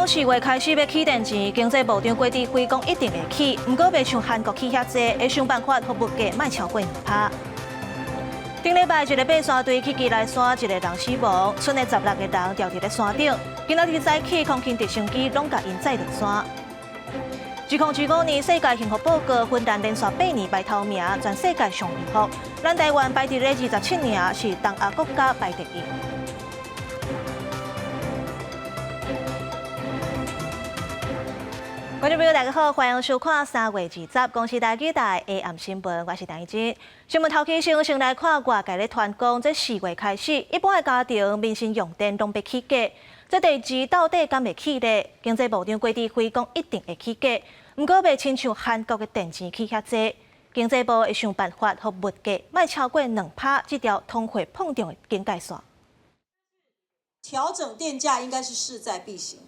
4月開始欲起電錢，經濟部長郭智輝講一定會起，毋過袂像韓國起遐濟，會想辦法予物價莫超過2%。頂禮拜一个爬山隊去基來山，一个人死亡，賰的16個人牢佇咧山頂。今仔日早起，空勤直升機攏共𪜶載落山。2025年世界幸福報告，芬蘭連續8年排頭名，全世界上幸福。咱台灣排佇咧27名，是東亞國家排第一。觀眾朋友，大家好，歡迎收看3月20公視台語台 AM 新聞，我是陳怡靜。新聞頭起先，先來看外界咧傳講，這四月開始，一般的家庭民生用電攏欲起價，這電錢到底敢會起咧？經濟部長郭智輝講一定會起價，毋過袂親像韓國的電錢起遐濟。經濟部會想辦法，予物價莫超過2%這條通貨膨脹的警戒線。調整電價應該是勢在必行。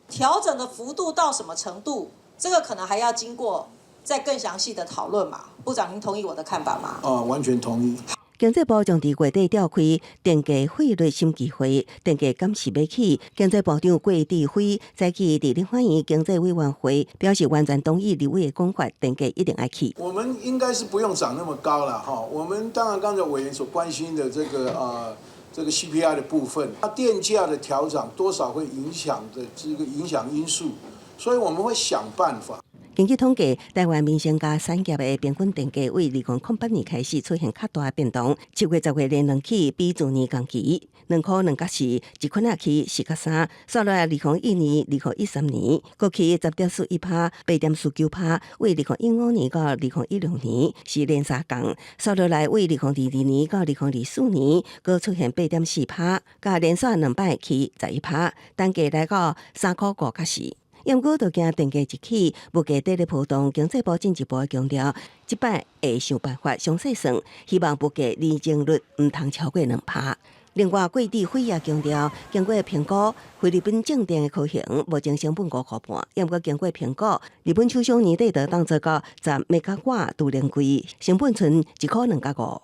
調整的幅度到什麼程度？這個可能還要經過再更詳細的討論嘛。部長，您同意我的看法嗎？哦，完全同意。經濟部將佇月底召開電價費率審議會，電價敢是欲起？經濟部長郭智輝早起佇立法院經濟委員會表示，完全同意立委的講法，電價一定愛起。我們應該是不用漲那麼高了哈。我們當然剛才委員所關心的這個這個 CPI 的部分，它電價的調漲多少會影響的這個影響因素，所以我們會想辦法。根據統計，台灣民生佮產業的平均電價為2008年開始出現較大的變動。7月10月連兩起，比去年同期2塊2角4，一圈仔起4角3。煞落來2021年、2013年，閣起10.41%、8.49%。為2015年到2016年是連三降，煞落來為2022年到2024年，閣出現8.4%，佮連續兩擺起11%，單價來到3塊5角4。毋過，就驚電價一起，物價綴咧波動。經濟部進一步強調，這擺會想辦法詳細算，希望物價年增率毋通超過2%。另外，郭智輝也強調，經過評估，菲律賓政電的可行，目前成本5塊半。毋過經過評估，日本首相年底就當做到10兆瓦儲能櫃，成本賰1塊2角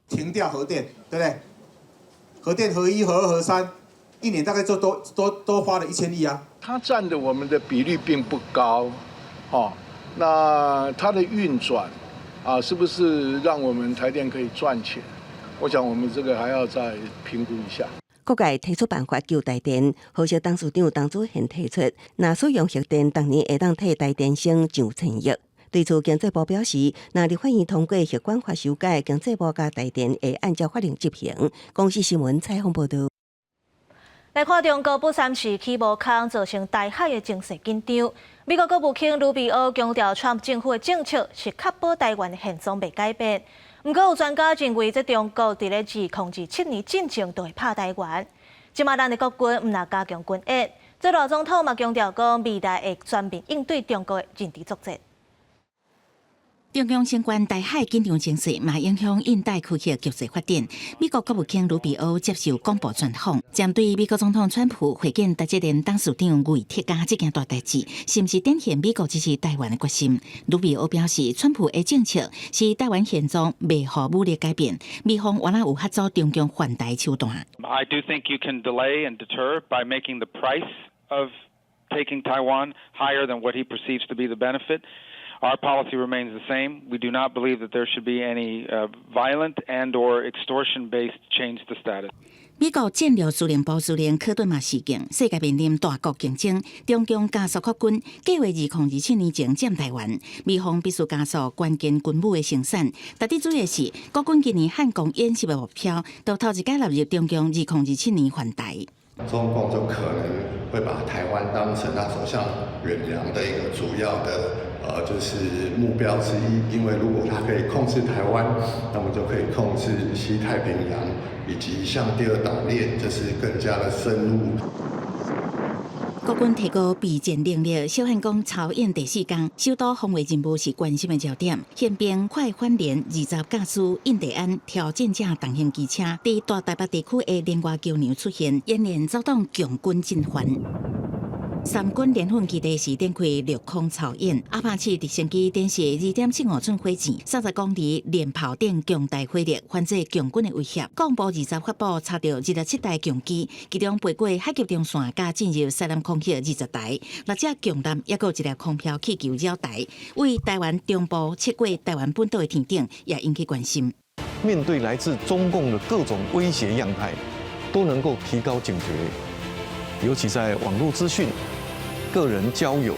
5。停掉核電，對不對？核電核一、核二、核三，一年大概就多多多花了1000億啊。它佔的我們的比例並不高，哦，那它的運轉啊，是不是讓我們台電可以賺錢？我想我們這個還要再評估一下。各界提出辦法救台電，和碩董事長董子賢提出，若使用核電，逐年會當替台電省上千億。對此，經濟部表示，若立法院通過核管法修改，經濟部佮台電會按照法令執行。公視新聞採訪報導。來看中國不三時起無空，造成台海的情勢緊張。美國國務卿盧比歐強調，川普政府的政策是確保台灣的現狀袂改變。毋過有專家認為，這中國佇咧2027年進前就會拍台灣。這馬咱的國軍毋但加強軍演，這賴總統嘛強調講，未來會全面應對中國的認知作戰。中共相關台海緊張情勢，嘛影響印太區域局勢發展。美國國務卿盧比歐接受廣播專訪，針對美國總統川普會見台積電董事長魏哲家這件大代誌，是毋是展現美國支持台灣的決心？盧比歐表示，川普的政策是台灣現狀袂予武力改變，美方原來有法阻中共犯台手段。 I do think you can delay and deter by making the price of taking Taiwan higher than what he perceives to be the benefit. Our policy remains the same. We do not believe that there should be any violent and or extortion-based change to status. 美國戰略司令部司令科頓嘛示警，世界面臨大國競爭，中共加速擴軍，計劃2027年前佔台灣，美方必須加速關鍵軍武的生產。特別注意的是，國軍今年漢光演習的目標，都頭一擺納入中共2027年犯台。中共就可能會把台灣當成他走向遠洋的一個主要的就是目標之一。因為如果他可以控制台灣，那麼就可以控制西太平洋，以及向第二島鏈，就是更加的深入。國軍提高備戰能力，小漢光操演第四天，首都防衛任務是關心的焦點。憲兵快反連20駕駛印第安挑戰者重型機車，佇大台北地區的連外橋梁出現，演練遭到共軍進犯。三軍聯訓基地是展開陸空操演，阿帕契直升機展示2.75寸火箭、30公里連炮等強大火力，反制共軍的威脅。國防部20發布查著27台共機，其中飛過海峽中線佮進入西南空域20台，六隻共艦，抑閣有一粒空飄氣球繞台，位台灣中部切過台灣本島的天頂，也引起關心。面對來自中共的各種威脅樣態，都能夠提高警覺，尤其在網絡資訊、個人交友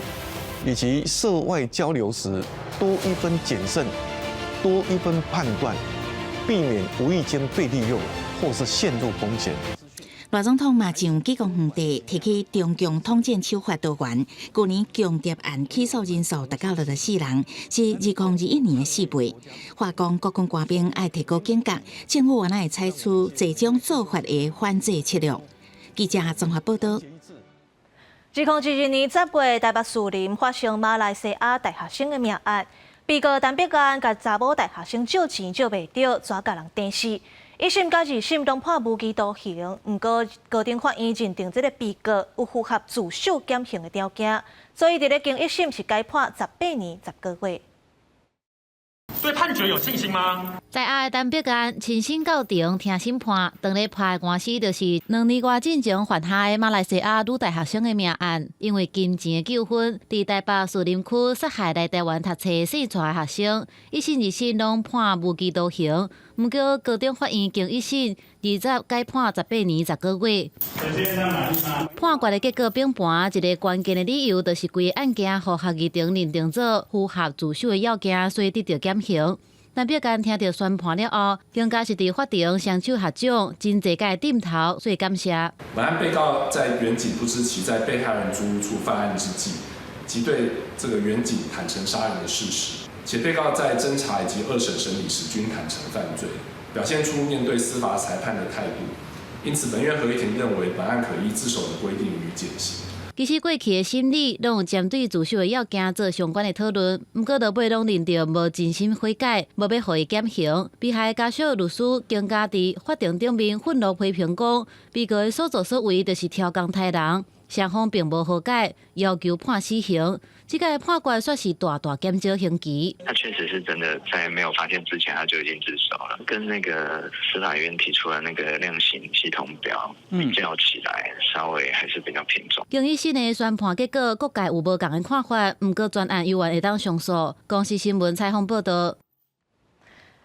以及涉外交流時，多一分謹慎，多一分判斷，避免無意間被利用或是陷入風險。賴總統嘛上紀光園地提起中共統戰手法多元，舊年共諜案起訴人數達到64人，是2021年的4倍。話講國軍官兵愛提高警覺，政府原來會採取這種做法的反制策略。記者綜合報道。2022年10月，台北士林發生馬來西亞大學生的命案，被告陳柏安共查某大學生借錢借袂著，跩共人釘死。一審佮二審攏判無期徒刑，毋過高等法院認定這个被告有符合自首減刑的條件，所以佇咧經一審是改判18年10個月。對判決有信心嗎？在押的陳柏安親身到庭聽審判，當咧判的官司就是2年外進前犯下的馬來西亞女大學生的命案，因為金錢的糾紛，佇台北士林區殺害來台灣讀冊姓蔡的學生，一審、二審攏判無期徒刑。毋過高等法院經一審，二十改判18年10個月。判決的結果崩盤，一个關鍵的理由就是規个案件予合議庭認定做符合自首的要件，所以得著減刑。陳柏安聽著宣判了後，更加是佇法庭雙手合掌，真濟擺點頭，說感謝。本案被告在員警不知其在被害人租屋處犯案之際，即對這個員警坦承殺人的事實，且被告在偵查以及二審審理時均坦承犯罪，表現出面對司法裁判的態度。因此，本院合議庭認為本案可依自首的規定予以減刑。其實過去的審理攏有針對自首的要件做相關的討論，毋過落尾攏認定無真心悔改，無欲予伊減刑。被害家屬律師更加佇法庭頂面憤怒批評講，被告的所作所為就是超工刣人，雙方並無和解，要求判死刑。這個判決算是大大減少刑期。他確實是真的在沒有發現之前，他就已經自首了。跟那個司法院提出來那個量刑系統表比較起來，稍微還是比較偏重。經一審的宣判結果，各界有無仝的看法，毋過全案猶原會當上訴。公視新聞採訪報道。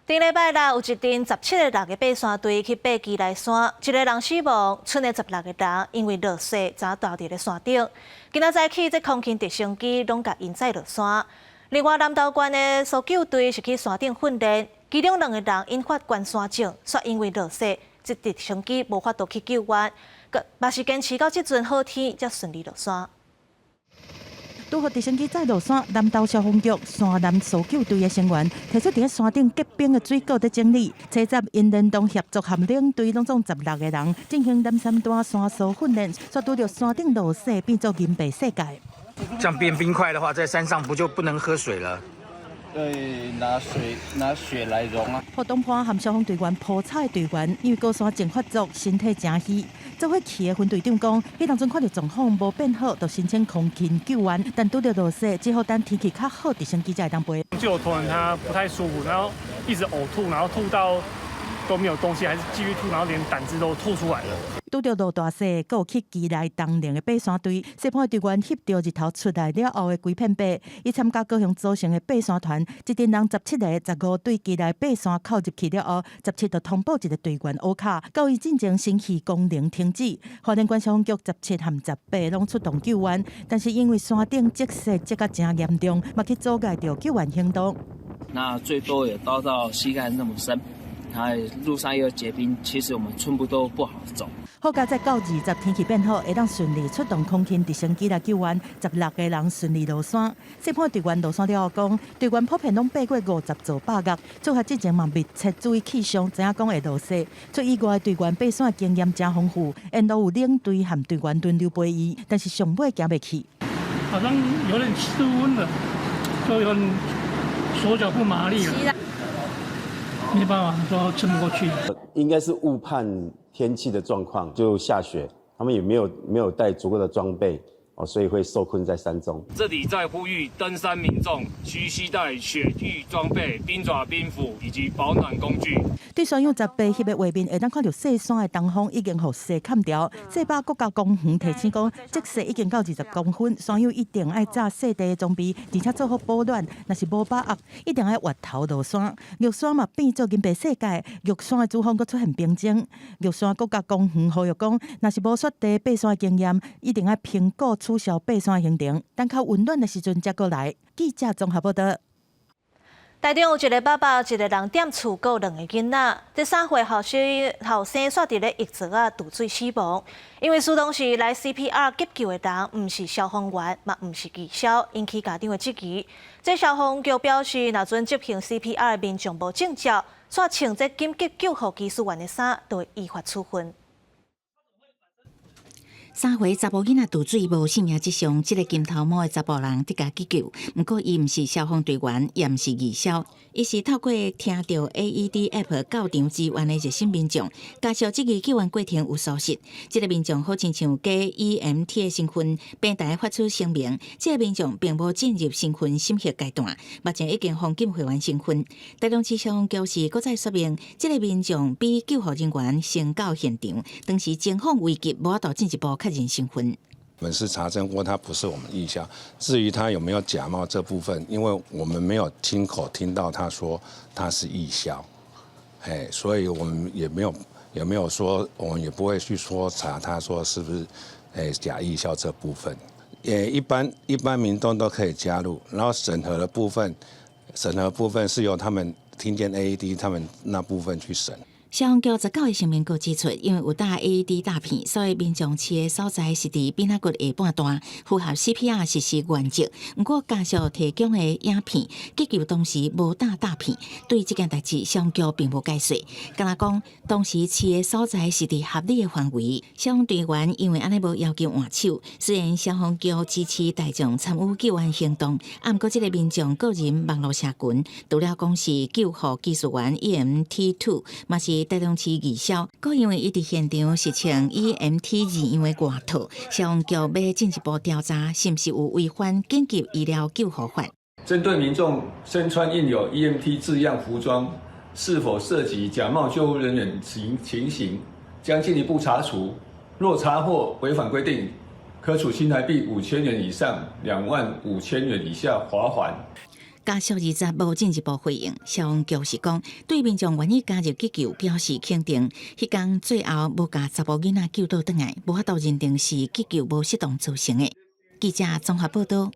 頂禮拜六有一陣17個人的爬山隊去爬基來山，一个人死亡，賰的16個人因為落雪才蹛佇咧山頂。今仔早起，這空勤直升機攏共𪜶載落山。另外，南投縣的搜救隊是去山頂訓練，其中兩個人引發高山症，煞因為落雪，這直升機無法度去救援，嘛是堅持到這陣好天才順利落山。拄予直升機載落山，南投消防局山南搜救隊的成員提出佇山頂結冰的水果佇整理，初十𪜶聯動協作和領隊攏總16個人進行南山段山搜訓練，煞拄著山頂落雪變做銀白世界。這樣變冰塊的話，在山上不就不能喝水了？對，拿水拿雪來融啊。活動伴和消防隊員鋪草的隊員，因為高山症發作，身體誠虛。做伙去的分隊長講，彼當陣看著狀況無變好，就申請空勤救援，但拄著落雪，只好等天氣較好，直升機才會當飛。就有同仁他不太舒服，然後一直嘔吐，然後吐到都沒有東西，還是繼續吐，然後連膽汁都吐出來了。拄著落大雪，閣有去基來東寧的爬山隊，細盤隊員翕著日頭出來了後的規片白。伊參加高雄組成的爬山團，這陣人17個，15對基來爬山口入去了後，17就通報一個隊員烏跤，到伊進前心肺功能停止。花蓮縣消防局17和18攏出動救援，但是因為山頂積雪積甲誠嚴重，嘛去阻礙著救援行動。那最多也到到膝蓋那麼深，然後路上又結冰，其實我們寸步都不好走。好佳哉到20天氣變好，會當順利出動空勤直升機來救援，16個人順利落山。細盤隊員落山了後講，隊員普遍攏爬過50座百岳，出發之前嘛密切注意氣象，知影講會落雪。出意外隊員爬山經驗誠豐富，沿路有領隊和隊員輪流陪伊，但是上尾行袂去。好像有點失溫了，就有點手腳不麻利了，沒辦法，說撐不過去。應該是誤判天氣的狀況，就下雪，他們也沒有帶足夠的裝備，哦，所以會受困在山中。這裡再呼籲登山民眾需攜帶雪具裝備、冰爪、冰斧以及保暖工具。對山友18翕的畫面，會當看著雪山的東風已經予雪崁牢。雪霸國家公園提醒講，積雪已經到20公分，山友一定愛紮雪地的裝備，而且做好保暖。若是無把握，一定愛越頭落山。玉山嘛變做銀白世界，玉山的主峰閣出現冰晶。玉山國家公園呼籲講，若是無雪地爬山的經驗，一定愛評估取消爬山行程，等較溫暖的時陣才閣來。記者綜合報道。台中有一个爸爸，一个人踮厝顧兩个囡仔，這3歲後生煞佇咧浴槽仔墜水死亡。因為事當時來 CPR 急救的人，毋是消防員，嘛毋是義消，引起家長的質疑。這消防局表示，若準執行 CPR 的民眾無證照，煞穿這緊急救護技術員的衫，就會依法處分。 3歲查埔囡仔墜水無性命跡象，這个金頭毛的查埔人得共急救，毋過伊毋是消防隊員，也毋是義消，伊是透過聽著 AED App 到場支援的熱心民眾，家屬質疑救援過程有疏失。這个民眾好親像假 EMT 的身份，平台發出聲明，這个民眾並無進入身份審核階段，目前已經封禁會員身份。台中市消防局是閣再說明，這个民眾比救護人員先到現場，當時情況危急，無法度進一步確認身份。我們是查證過，他不是我們義消。至於他有沒有假冒這部分，因為我們沒有親口聽到他說他是義消，哎，所以我們也沒有說，我們也不會去說查他說是不是假義消這部分。也一般民眾都可以加入，然後審核的部分，審核部分是由他們聽見 AED 他們那部分去審。消防局19號聲明閣指出，因為有打 AED 貼片，所以民眾飼的所在是佇邊仔骨下半段，符合 CPR 實施原則。毋過家屬提供的影片，急救當時無打貼片，對這件代誌，消防局並無解說。敢若講當時飼的所在是佇合理的範圍，消防隊員因為按呢無要求換手。雖然消防局支持大眾參與救援行動，啊，毋過這个民眾個人網路社群，除了講是救護技術員 EMT 2，嘛是台中市義消，閣因為伊佇現場是穿 EMT 2樣的外套，消防局欲進一步調查，是毋是有違反緊急醫療救護法。針對民眾身穿印有 EMT 字樣服裝，是否涉及假冒救護人員情形，將進一步查處。若查獲違反規定，可處新台幣5000元以上25,000元以下罰鍰。家屬20無進一步回應，消防局是講對民眾願意加入急救表示肯定。彼工最後無共查埔囡仔救倒轉來，無法度認定是急救無適當造成的。記者綜合報道。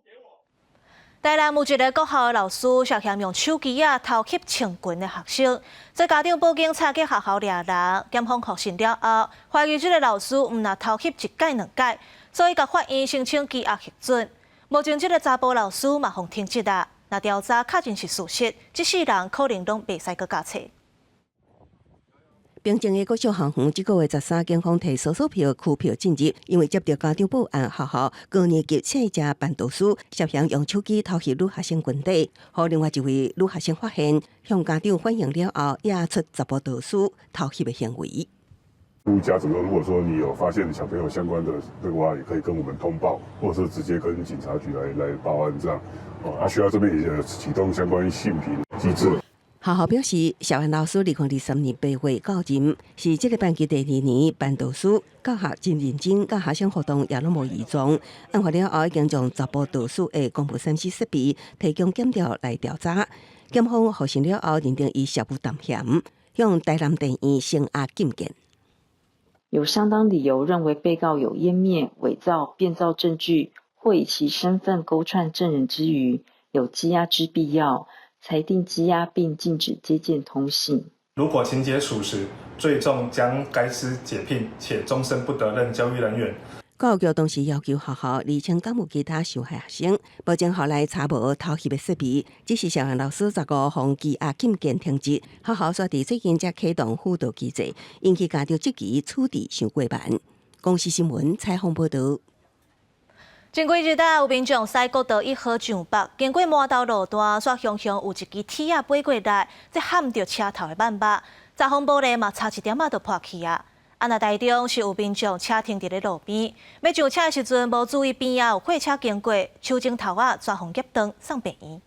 台南有一个國校的老師涉嫌用手機仔偷翕穿裙的學生，這家長報警查去學校掠人，檢方確認了後，懷疑這个老師毋但偷翕一擺兩擺，所以共法院申請羈押核准。目前這个查埔老師嘛予停職啊。若調查確認是事實，這世人可能攏袂使閣教冊。平鎮的國小校園，這个月13，警方提搜索票、拘票進入，因為接到家長報案，學校高年級姓謝班導師涉嫌用手機偷翕女學生裙底，予另外一位女學生發現，向家長反映了後，惹出查埔導師偷翕的行為。家長說，如果說你有發現小朋友相關的這個話，也可以跟我們通報，或者是直接跟警察局來報案這樣。哦，啊，學校這邊也啟動相關信評機制。學校表示，涉案老師2023年8月到任，是這个班級第二年班導師，教學真認真，佮學生互動也攏無異狀。案發了後，已經將查埔導師的廣播三 C 設備提供檢調來調查。檢方核實了後，認定伊涉有擔嫌，向台南地院聲押禁見。有相當理由認為被告有湮滅、偽造、變造證據，或以其身份勾串證人之虞，有羈押之必要，裁定羈押並禁止接見通信。如果情節屬實，最終將該師解聘，且終身不得任教育人員。教育局當時要求學校釐清敢有其他受害學生，目前校內查無偷翕的設備，只是涉案老師15予羈押禁見停職。學校煞佇最近才啟動輔導機制，引起家長質疑處置傷過慢。公視新聞採訪報導。前幾日啊，有民眾駛國道1號上北，經過饃頭路段，煞雄雄有一支鐵仔飛過來，這撼著車頭的挽肉，閘風玻璃嘛差一點仔就破去啊！啊，若台中是有民眾車停佇咧路邊，欲上車的時陣無注意邊仔有貨車經過，手指頭仔抓予夾斷，送病院。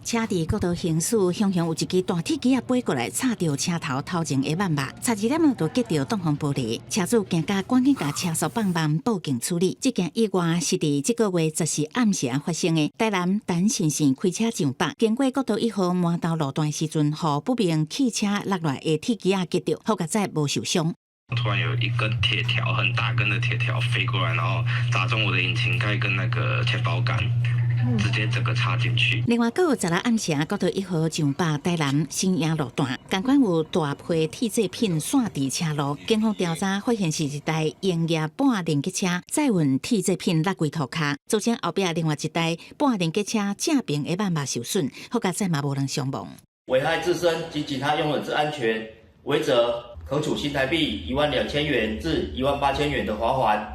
車佇國道行駛，雄雄有一支大鐵枝仔飛過來，插著車頭頭前的萬肉，差一點仔就擊著擋風玻璃。車主驚甲趕緊共車速放慢，報警處理。這件意外是佇這個月14暗時發生的。台南陳先生開車上北，經過國道1號饃頭路段時陣，予不明汽車落來的鐵枝仔擊著，好佳哉無受傷。突然有一根鐵條，很大根的鐵條飛過來，然後砸中我的引擎蓋跟那個前保桿。直接整個插進去。另外，閣有16暗時國道1號上北台南新營路段，仝款有大批鐵製品散佇車路。警方調查發現是一台營業半連結車載運鐵製品落櫃塗跤，造成後壁另外一台半連結車正爿的萬肉受損，好佳哉嘛無人傷亡。危害自身及其他用人之安全，違者可處新台幣12,000元至18,000元的罰鍰。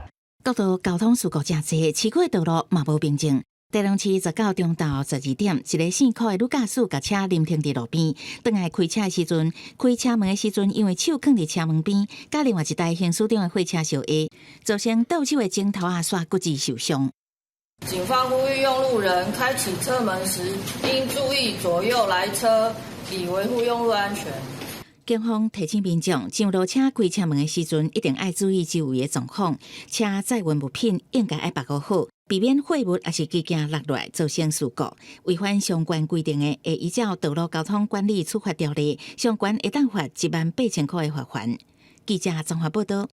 國道交通事故誠濟，市區的道路嘛無平靜。台中市19中晝12點，一个姓柯的女駕駛共車臨停佇路邊，轉來開車的時陣，開車門的時陣，因為手囥佇車門邊，佮另外一台行駛中的貨車相挨，造成倒手的指頭仔煞骨折受傷。警方呼籲用路人開啟車門時，應注意左右來車，以維護用路安全。警方提醒民眾，上路車開車門的時陣，一定愛注意周圍的狀況，車載運物品應該愛縛顧好，避免貨物抑是機件落來造成事故。違反相關規定的，會依照《道路交通管理處罰條例》，相關會當罰18,000塊的罰鍰。記者綜合報道。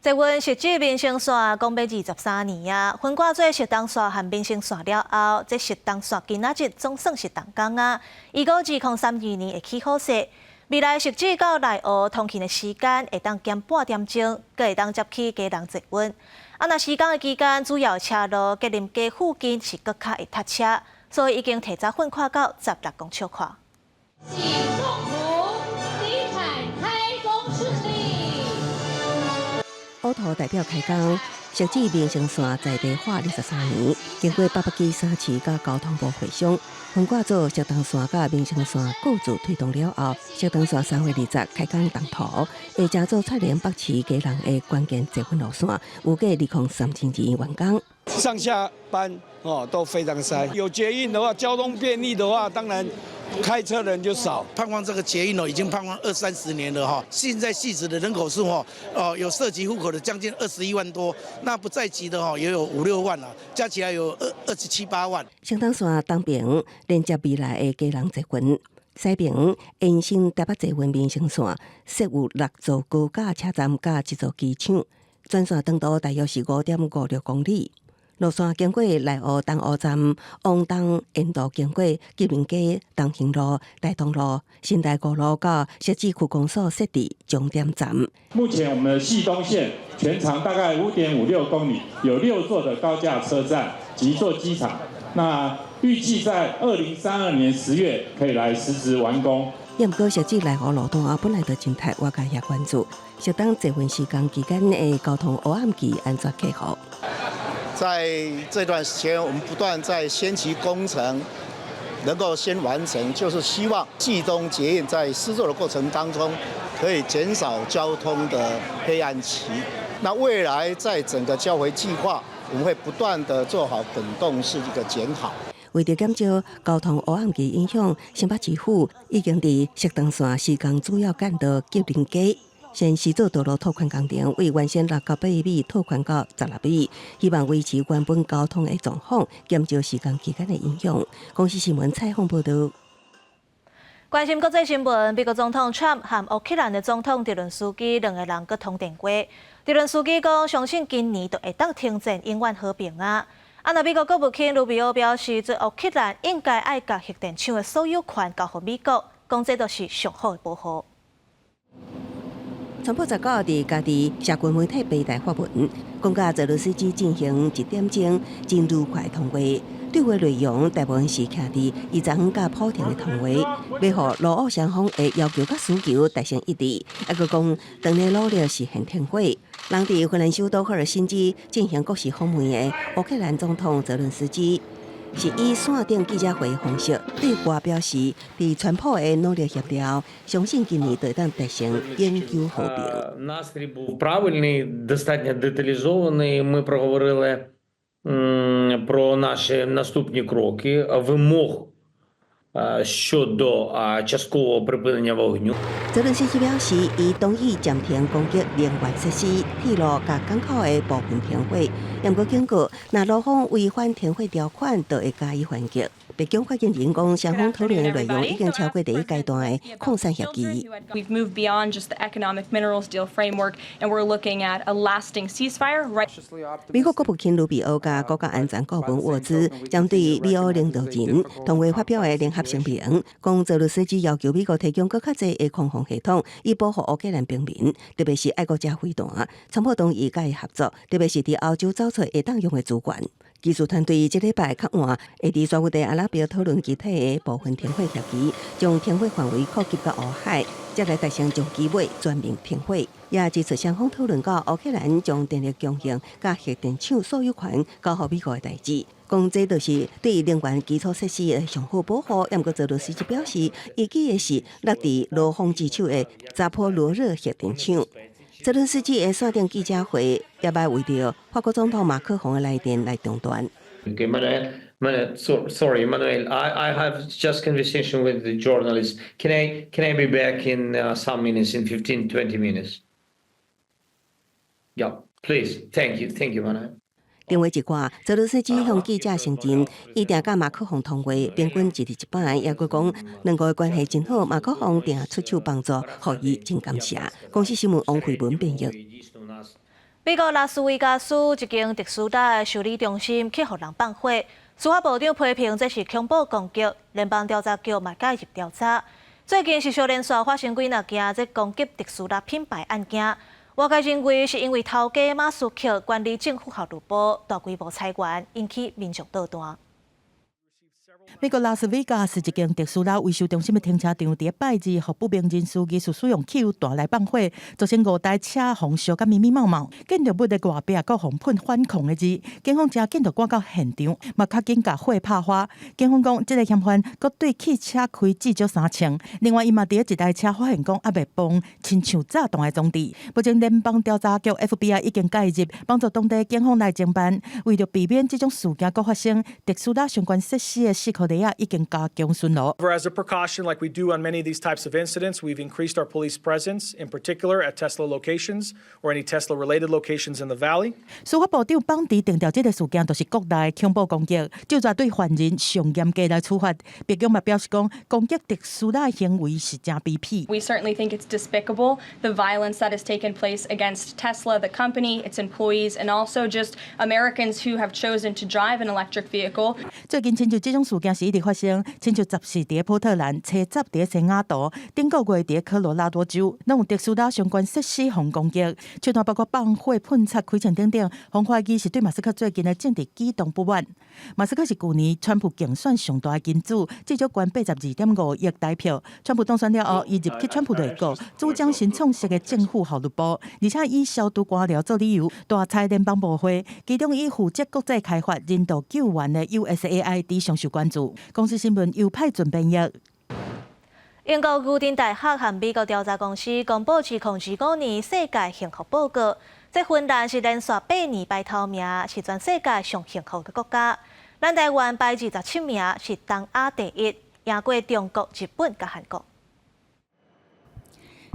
捷運汐止民生線講欲23年啊，分割做汐東線和民生線了後，這汐東線今仔日總算是動工啊！預估2032年會起好勢。未來汐止到內湖通勤的時間會當減半點鐘，閣會當接起基隆捷運。啊，若施工的期間，主要車路吉林街附近是閣較會塞車，所以已經提早訓闊到16公尺寬。喜祝福，地產開工順利。烏塗代表開工，汐止民生線在地化23年，經過800支三市佮交通部會商，分割做汐東線佮民生線各自推動了後，汐東線3月20開工動土，會成做串聯北市基隆的關鍵捷運路線，預計2032年完工。上下班哦都非常塞，有捷運的話，交通便利的話，當然開車人就少。盼望這個捷運哦，已經盼望二三十年了哈。現在汐止的人口數哦，哦有設籍戶口的將近21萬多，那不在籍的哦也有五六萬啦，加起來有二十七八萬。汐東線東爿連接未來的基隆捷運，西爿延伸台北捷運民生線，設有六座高架車站佮一座機場，全線長度大約是5.56公里。路線經過內湖東湖站、往東沿途經過吉林街、東興路、大同路、新大五路到汐止區公所設置終點站。目前我們的汐東線全長大概5.56公里，有六座的高架車站及一座機場。那預計在2032年10月可以來實質完工。也毋過，汐止內湖路段啊，本來就真塞，外界也關注。汐東捷運施工期間的交通黑暗期按怎克服？在這段時間，我們不斷在先期工程能夠先完成，就是希望汐東捷運在施作的過程當中，可以減少交通的黑暗期。那未來在整個交回計劃，我們會不斷的做好滾動式一個檢討。為著減少交通黑暗期影響，新北市府已經佇汐東線施工主要幹道吉林街先施做道路拓寬工程，為原先6到8米拓寬到16米，希望維持原本交通的狀況，減少施工期間的影響。公視新聞採訪報導。關心國際新聞，美國總統川普和烏克蘭的總統澤倫斯基兩個人閣通電話。澤倫斯基講，相信今年就會當停戰，永遠和平啊！啊，若美國國務卿盧比歐表示，這烏克蘭應該愛共核電廠的所有權交予美國，講這都是上好的保護。川普19佇家己社群媒體平台發文，講佮澤倫斯基進行一點鐘真愉快通話，對話內容大部分是徛佇伊昨昏佮普廷的通話，欲予俄烏雙方的要求佮需求達成一致，猶閣講當咧努力實現停火。人佇芬蘭首都赫爾辛基進行國事訪問的烏克蘭總統澤倫斯基，是以線頂記者會方式對外表示，佇川普的努力協調，相信今年就會當達成永久和平。 Настрій був правильний, достатньо деталізований. Ми проговорили про наші наступні кроки, вимог щодо часткового припинення вогню. 澤倫斯基表示，伊同意暫停攻擊能源設施、鐵路佮港口的部分停火，毋過警告，若烏方違反停火條款，就會加以還擊。白宮發言人講，雙方討論的內容已經超過第一階段的礦產協議。 We've moved beyond just the economic minerals deal framework, and we're looking at a lasting ceasefire. Right. 美國國務卿盧比歐佮國家安全顧問沃茲針對美烏領導人同會發表的聯合聲明，講澤倫斯基要求美國提供閣較濟的空防系統，以保護烏克蘭平民，特別是愛國者飛彈。川普同意佮伊合作，特別是佇歐洲找出會當用的資源。技術團隊這禮拜較晚會佇沙烏地阿拉伯討論具體的部分停火協議，將停火範圍擴及到烏海，才來達成長期尾全面停火。也指出雙方討論到烏克蘭將電力供應佮核電廠所有權交予美國的代誌，講這就是對能源基礎設施的上好保護。毋過澤倫斯基表示，伊指的是落佇俄方之手的扎波羅熱核電廠。澤倫斯基的線頂記者會也欲為著法國總統馬克宏的來電來中斷。 Okay, Manuel, Manuel, so, sorry, Manuel, I have just conversation with the journalist. Can I be back in some minutes, in 15, 20 minutes? Yeah, please. Thank you, thank you, Manuel. 電話一掛，澤倫斯基向記者承認，伊定佮馬克宏通話，平均一日一擺，也閣講兩國的關係真好，馬克宏定出手幫助，予伊真感謝。公視新聞王慧文編譯。美國拉斯維加斯一間特斯拉的修理中心去予人放火，司法部長批評這是恐怖攻擊，聯邦調查局嘛介入調查。最近是相連續發生幾若件這攻擊特斯拉品牌案件。外界認為是因為頭家馬斯克管理政府效率部大規模裁員，引起民眾倒彈。美國拉斯維加斯一間特斯拉維修中心的停車場，佇拜二，予不明人士疑似使用汽油彈來放火，造成五台車予燒甲密密麻麻。建築物的外壁閣予噴反抗的字，警方誠緊就趕到現場，嘛較緊共火拍花。警方講，這个嫌犯閣對汽車開至少三槍。另外，伊嘛佇一台車發現講猶未放親像炸彈的裝置。目前聯邦調查局 FBI 已經介入，幫助當地警方來偵辦。為著避免這種事件閣發生，特斯拉相關設施的四箍里仔已經加強巡邏。 As a precaution, like we do on many of these types of incidents, we've increased our police presence, in particular at Tesla locations or any Tesla-related locations in the valley. 司法部長邦迪定調這个事件就是國內恐怖攻擊，就在對犯人上嚴格來處罰。白宮嘛表示講，攻擊特斯拉行為是誠卑鄙。 We certainly think it's despicable, the violence that has taken place against Tesla, the company, its employees, and also just Americans who have chosen to drive an electric vehicle. 最近親像這種事件是一直發生，親像14佇波特蘭，初十佇西雅圖，頂個月佇科羅拉多州，攏有特斯拉相關設施予攻擊，手段包括放火、噴漆、開槍等等，予懷疑是對馬斯克最近的政治舉動不滿。馬斯克是舊年川普競選上大的金主，至少捐82.5億台票。川普當選了後，伊入去川普內閣，主掌新創設的政府效率部，而且以消除官僚做理由，大裁聯邦部會，其中以負責國際開發、人道救援的 USAID 上受關注。公視新聞由派準編譯。英國牛津大學和美國調查公司公布2025年世界幸福報告，這芬蘭是連續8年排頭名，是全世界上幸福的國家。咱台灣排27名，是東亞第一，贏過中國、日本佮韓國。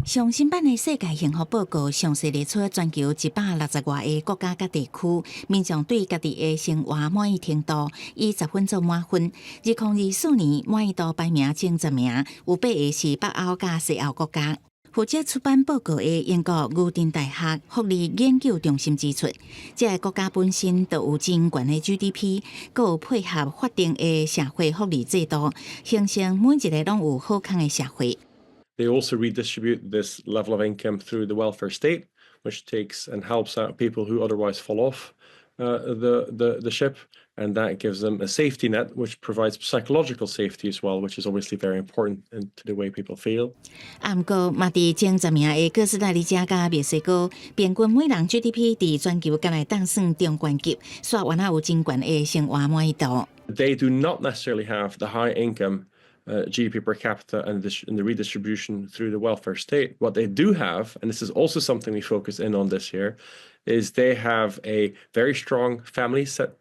上新版的世界幸福報告詳細列出全球160外个國家佮地區，民眾對家己的生活滿意程度以10分做滿分。2024年滿意度排名前10名，有八个是北歐佮西歐國家。負責出版報告的英國牛津大學福利研究中心指出，這个國家本身就有真懸的 GDP，閣有配合法定的社會福利制度，形成每一个攏有好康的社會。 They also redistribute this level of income through the welfare state, which takes and helps out people who otherwise fall off the ship. And that gives them a safety net, which provides psychological safety as well, which is obviously very important to the way people feel. 啊，毋過嘛，佇前10名的哥斯達黎加佮墨西哥，平均每人 GDP 佇全球敢若會當算中懸級，煞原來有真懸的生活滿意度。They do not necessarily have the high income GDP per capita and the redistribution through the welfare state. What they do have, and this is also something we focus in on this year, is they have a very strong family set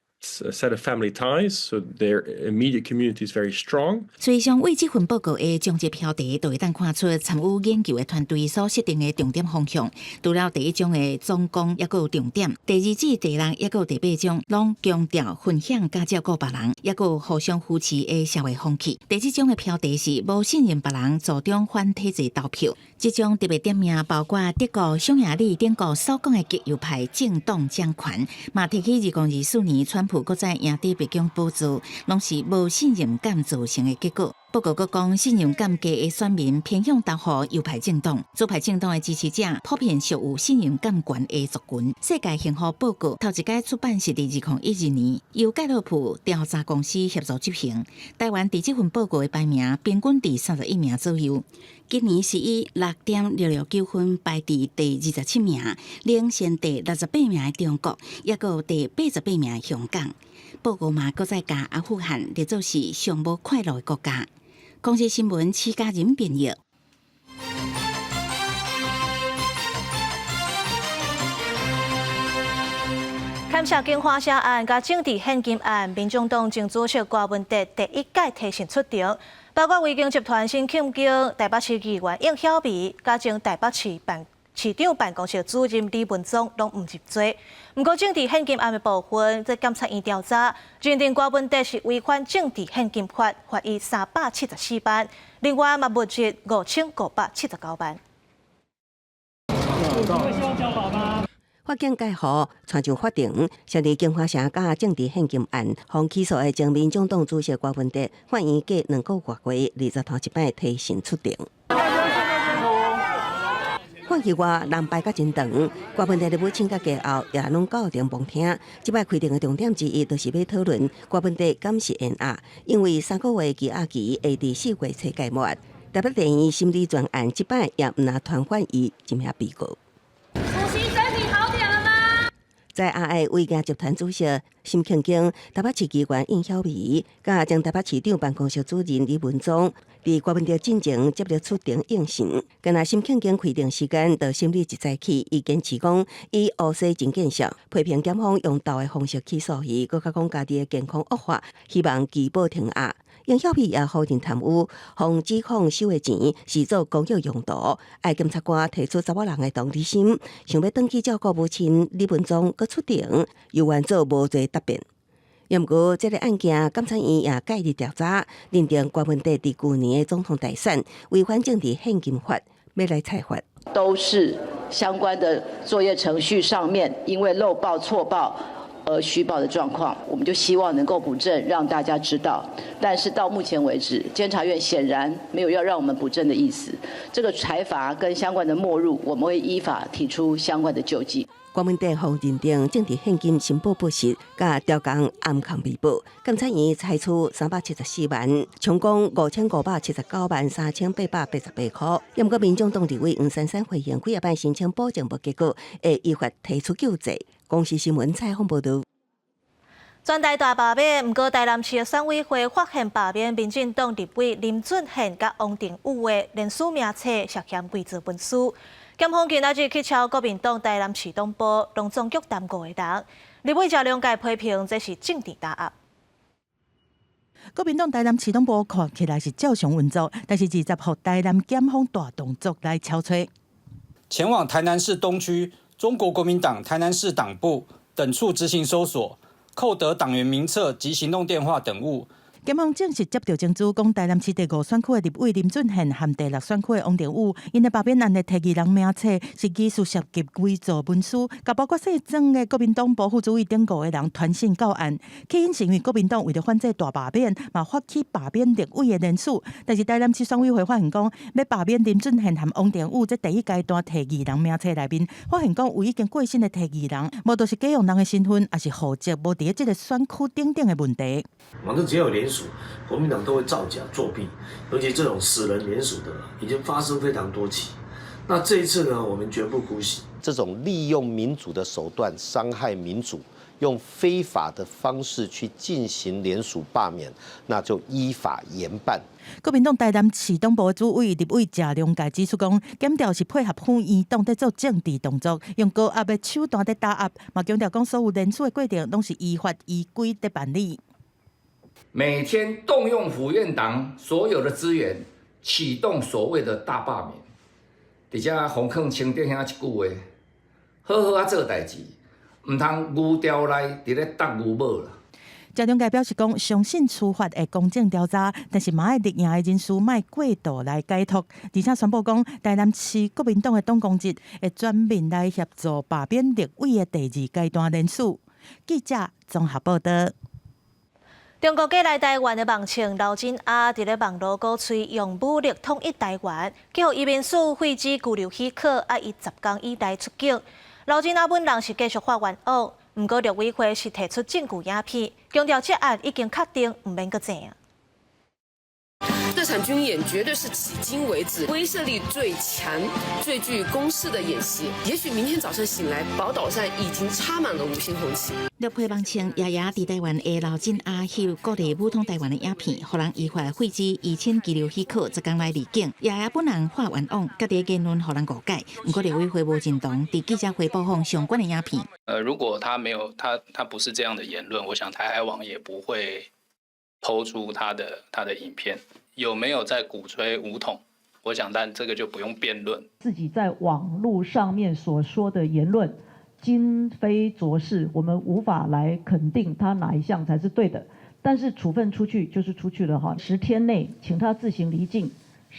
a set of family ties, so their immediate community is very strong. 所以，上為這份報告的章節標題，就會當看出參與研究的團隊所設定的重點方向。除了第一章的總綱，抑閣有重點；第二至第六，抑閣有第八章，攏強調分享佮照顧別人，抑閣有互相扶持的社會風氣。第七章的標題是無信任別人，助長反體制投票。這章特別點名包括德國匈牙利等國所講的極右派政黨掌權，嘛提起2024年川普閣再贏得白宮寶座，攏是無信任感造成的結果。報告閣講，信任感低的選民偏向投予右派政黨，左派政黨的支持者普遍屬有信任感懸的族群。世界幸福報告頭一擺出版是佇2012年，由蓋洛普調查公司協助執行。台灣佇這份報告的排名平均佇31名左右。今年是以6.669分排佇第27名，領先第68名的中國，抑閣有第88名的香港。報告嘛，閣再共阿富汗列做是上無快樂的國家。公視新聞，施嘉仁編譯。勘涉京華社案佮政治獻金案，民眾黨前主席郭文哲第一擺提訊出庭，包括維京集團新慶京台北市議員應曉薇，佮前台北市辦市長辦公室主任李文宗攏毋入罪。毋過政治獻金案的部分，這檢察院調查認定郭文哲是違反政治獻金法，罰伊374萬，另外嘛沒入5579萬。法警蓋予帶上法庭，設佇京華社佮政治獻金案，予起訴的前民眾黨主席郭文哲，法院隔2個外月，20號這擺提訊出庭。法院外人排甲真長，郭文哲的母親佮家後也攏到庭旁聽。這擺開庭的重點之一，就是欲討論郭文哲敢是延押，因為3個月羈押期會佇4月初屆滿。台北地院審理全案，這擺也毋但傳喚伊這名被告。在押的維京集團主席沈慶京、台北市議員應曉薇、佮前台北市長辦公室主任李文宗，佇郭文哲進前接著出庭應訊。敢若沈慶京開庭時間就審理一早起，伊堅持講伊烏西真見識，批評檢方用鬥的方式起訴伊，閣較講家己的健康惡化，希望拒保停押。應曉薇也否認貪污，予指控收的錢是做公益用途，愛檢察官提出查某人的同理心，想欲轉去照顧母親李文宗，閣出庭，猶原做無罪答辯。毋過，這个案件檢察院也介入調查，認定郭文哲佇舊年的總統大選違反政治獻金法，欲來裁罰。都是相關的作業程序上面，因為漏報錯報而虛報的狀況，我們就希望能夠補正，讓大家知道。但是到目前為止，監察院顯然沒有要讓我們補正的意思。這個裁罰跟相關的沒入，我們會依法提出相關的救濟。郭文哲予認定政治獻金申報不實，佮調工暗崁未報，檢察院裁處374萬，充公5579萬3888塊。毋過民眾黨立委黃珊珊回應，幾仔擺申請補正無結果，會依法提出救濟。公視新聞採訪報導。全台大罷免，毋過台南市的選委會發現罷免民進黨立委林俊憲佮王定宇的連署名冊涉嫌偽造文書。檢方今仔日去抄國民黨台南市黨部，農總局擔五個人。立委謝龍介批評這是政治打壓。國民黨台南市黨部看起來是照常運作，但是20號台南檢方大動作來抄揣。前往台南市東區中國國民黨台南市黨部等處執行搜索，扣得黨員名冊及行動電話等物。檢方正式接著證據，講台南市第五選區的立委林俊憲和第六選區的王定宇，𪜶的罷免案的提議人名冊是疑似涉及偽造文書，佮包括姓曾的國民黨部副主委等五個人傳訊告案。起因是因為國民黨為著反制大罷免，嘛發起罷免立委的聯署。但是台南市選委會發現講，欲罷免林俊憲和王定宇這第一階段提議人名冊內面，發現講有已經過身的提議人，無就是假用人的身份，抑是戶籍無佇這个選區等等的問題。反正只要有聯署，國民黨都會造假作弊，尤其這種死人聯署的，已經發生非常多起。那這一次呢，我們絕不姑息。這種利用民主的手段傷害民主，用非法的方式去進行聯署罷免，那就依法嚴辦。國民黨台南市黨部主委立委謝龍介指出講，檢調是配合府院黨佇做政治動作，用高壓的手段佇打壓，嘛強調講所有聯署的過程攏是依法依規佇辦理。每天動用府院黨所有的資源，啟動所謂的大罷免，佇遮洪坑清德兄一句話：好好仔做代誌，毋通牛牢內佇咧觸牛母啦。謝龍介表示講，相信司法會公正調查，但是嘛愛力贏的人士莫過度來解讀。而且宣布講，台南市國民黨的黨公職會全面來協助罷免立委的第二階段聯署。記者綜合報道。中國過來台灣的網紅劉真阿，佇咧網路鼓吹用武力統一台灣，予移民署廢止居留許可，啊，伊10工以內出境。劉真阿本人是繼續發願望，毋過陸委會是提出證據影片，強調這案已經確定，毋免閣證。這場軍演絕對是迄今為止威懾力最強、最具攻勢的演習。也許明天早上醒來，寶島上已經插滿了五星紅旗。綠皮網紅爺爺佇台灣的劉真阿翕鼓勵武統台灣的影片，予人依法廢止移簽居留許可，10工內離境。爺爺本人發冤枉，家己的言論予人誤解。毋過陸委會無認同，佇記者會播放相關的影片。如果他沒有他不是這樣的言論，我想台海網也不會拋出他的影片。有沒有在鼓吹武統？我想，但這個就不用辯論。自己在網路上面所說的言論，今非昨是，我們無法來肯定他哪一項才是對的。但是處分出去就是出去了哈，10天內請他自行離境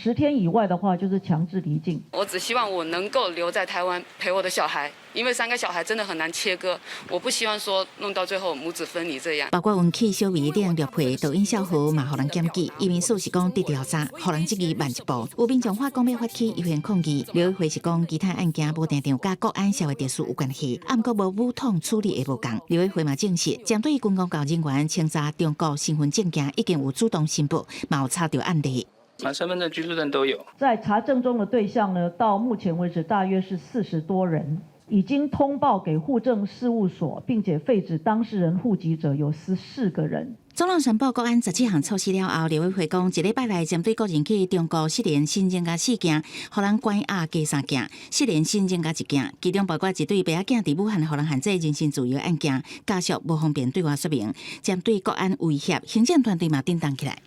，10天以外的話就是強制離境。我只希望我能夠留在台灣陪我的小孩，因為三個小孩真的很難切割，我不希望說弄到最後母子分離這樣。包括引起小微領綠皮抖音小號嘛，予人檢舉，移民署是講佇調查，予人質疑慢一步。有民眾發講欲發起遊行抗議，陸委會是講其他案件無定定佮國安社會秩序有關係，啊，毋過無武統處理的無仝。陸委會嘛證實，針對軍公教人員清查中國身份證件，已經有主動申報，嘛有查著案例。啊，身份證、居住證都有。在查證中的對象呢，到目前為止大約是40多人，已經通報給戶政事務所，並且廢止當事人戶籍者有14個人。總統宣布國安17項措施了後，陸委會講一禮拜內針對個人去中國失聯新增加四件，予人關押加三件，失聯新增加一件，其中包括一對爸仔囝佇武漢予人限制人身自由案件，家屬無方便對外說明。針對國安威脅，行政團隊嘛叮當起來。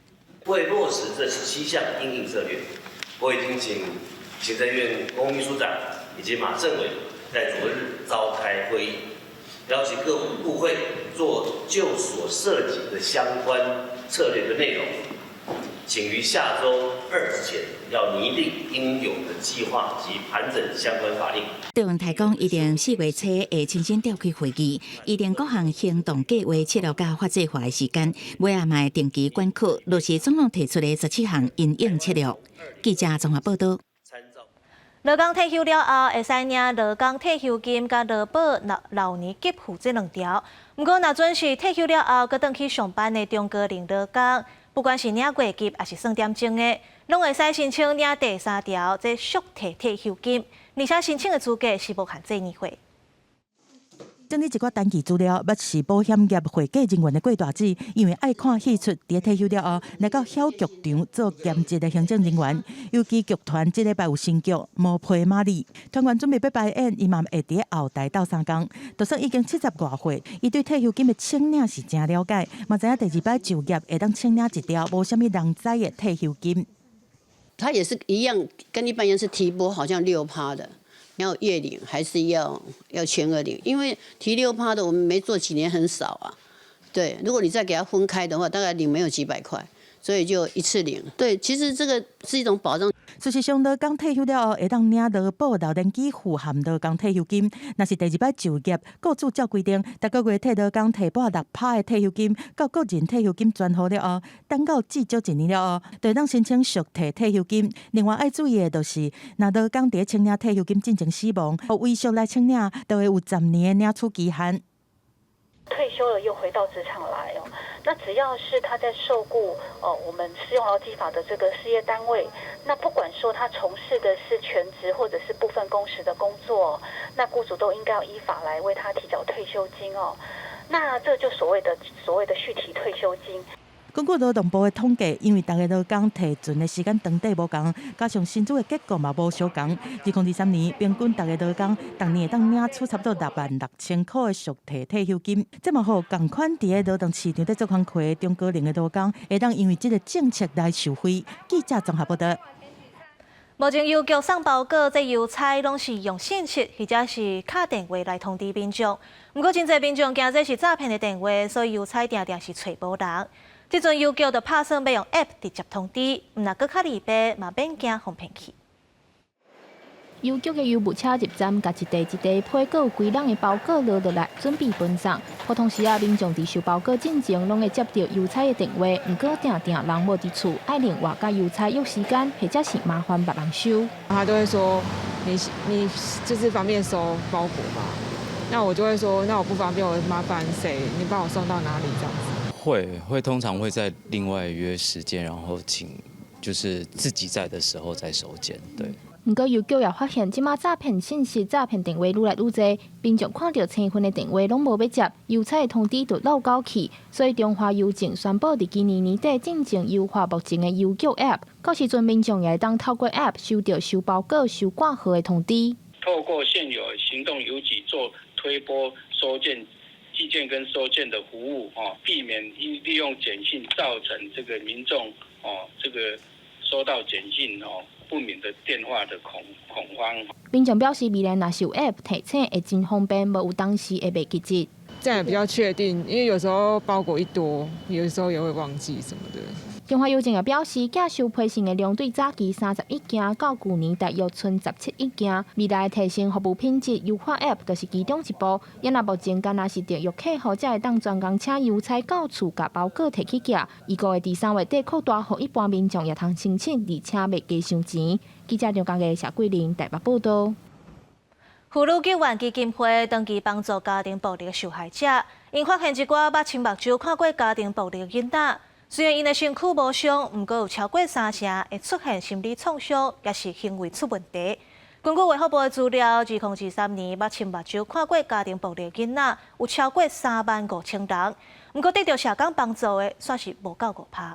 為落實這17項因應策略，我已經請行政院翁秘書長以及馬政委在昨日召開會議，邀請各部會做就所涉及的相關策略的內容，請於下週二之前要擬定應有的計劃及盤整相關法令。鄭文泰講，預定4月初會親身召開會議，擬定各項行動計劃、策略佮法制化的時間，尾仔嘛會定期檢討，落實總統提出的十七項因應策略。記者綜合報道。勞工退休了後，會使領勞工退休金佮勞保老老年給付這兩條。毋過，若準是退休了後，閣轉去上班的中高齡勞工，不管是領月給抑是算點鐘的，攏會使申請領第三條這續提退休金，而且申請的資格是無限制年歲。整理一寡登記資料，捌是保險業會計人員的郭大姊，因為愛看戲出，佇退休了後，來到小劇場做兼職的行政人員。尤其劇團這禮拜有新劇《魔皮瑪麗》，團員準備欲排演，伊嘛會佇後台鬥相共。就算已經70外歲，伊對退休金的請領是誠了解，嘛知影第二擺就業會當請領一條無啥物人知的退休金。他也是一樣，跟一般人是提撥，好像6趴的。然後月領還是要全額領，因為提6趴的，我們沒做幾年很少啊。對，如果你再給他分開的話，大概領沒有幾百塊，所以就一次領。對，其實這個是一種保障。事實上，勞工退休了後，會當領勞保、老年給付含勞工退休金。若是第二擺就業，雇主照規定，逐個月替勞工提撥6趴的退休金，到個人退休金專戶了後，等到至少一年了後，就會當申請續提退休金。另外愛注意的就是，若勞工佇請領退休金進前死亡，遺屬來請領，就會有10年的領取期限。退休了又回到職場來哦，那只要是他在受雇哦，我們適用勞基法的這個事業單位，那不管說他從事的是全職或者是部分工時的工作，那雇主都應該要依法來為他提繳退休金哦。那這就所謂的續提退休金。根據勞動部的統計，因為逐个勞工提存的時間長短無仝，加上薪資的結構嘛無相仝。2023年平均逐个勞工逐年會當領取差不多66,000箍的續提退休金。這嘛予仝款佇个勞動市場咧做工課的中高齡的勞工，會當因為這个政策來受惠。記者綜合報道。目前郵局送包裹、這郵差攏是用信息或者是敲電話來通知民眾。毋過真濟民眾驚這是詐騙的電話，所以郵差定定是揣無人。這陣郵局就拍算欲用 App 直接通知，毋若閣較利便，嘛免驚予騙去。郵局的郵務車入站，共一袋一袋批裹有歸籠的包裹落落來，準備分送。普通時啊，民眾佇收包裹進前，攏會接著郵差的電話，毋過定定人無佇厝，愛另外佮郵差約時間，或者是麻煩別人收。他都會說：你就是方便收包裹嗎？那我就會說：那我不方便，我麻煩誰？你幫我送到哪裡？這樣子。會通常會再另外約時間，然後請就是自己在的時候再收件，對。毋過郵局也發現，這馬詐騙信息、詐騙電話愈來愈濟，民眾看著生份的電話攏無欲接，郵差的通知就漏交去。所以中華郵政宣布，佇今年年底進前優化目前的郵局 App，到時陣民眾也會當透過 App 收著收包裹、收掛號的通知。透過現有行動郵局做推播收件、寄件跟收件的服務，哦，避免因利用簡訊造成這個民眾哦，這個收到簡訊哦不明的電話的恐慌。民眾表示，未來若是有 App 提醒，會真方便，無有當時會袂記得。這樣也比較確定，因為有時候包裹一多，有時候也會忘記什麼的。中華郵政也表示，寄收批信的量對早期31億件，到舊年大約賰17億件。未來提升服務品質、優化 App 就是其中一步。也若目前干焦是特約客戶，才會當專工請郵差到厝共包裹提去寄。預估會佇3月底擴大，予一般民眾也通申請，而且袂加傷錢。記者張家藝、謝桂玲台北報道。婦女救援基金會長期幫助家庭暴力的受害者，𪜶發現一寡捌親目睭看過家庭暴力的囡仔，雖然𪜶的身軀無傷，毋過有超過三成會出現心理創傷，抑是行為出問題。根據衛福部的資料，2023年捌親目睭看過家庭暴力的囡仔有超過3萬5千人，毋過得著社工幫助的，煞是無夠5%。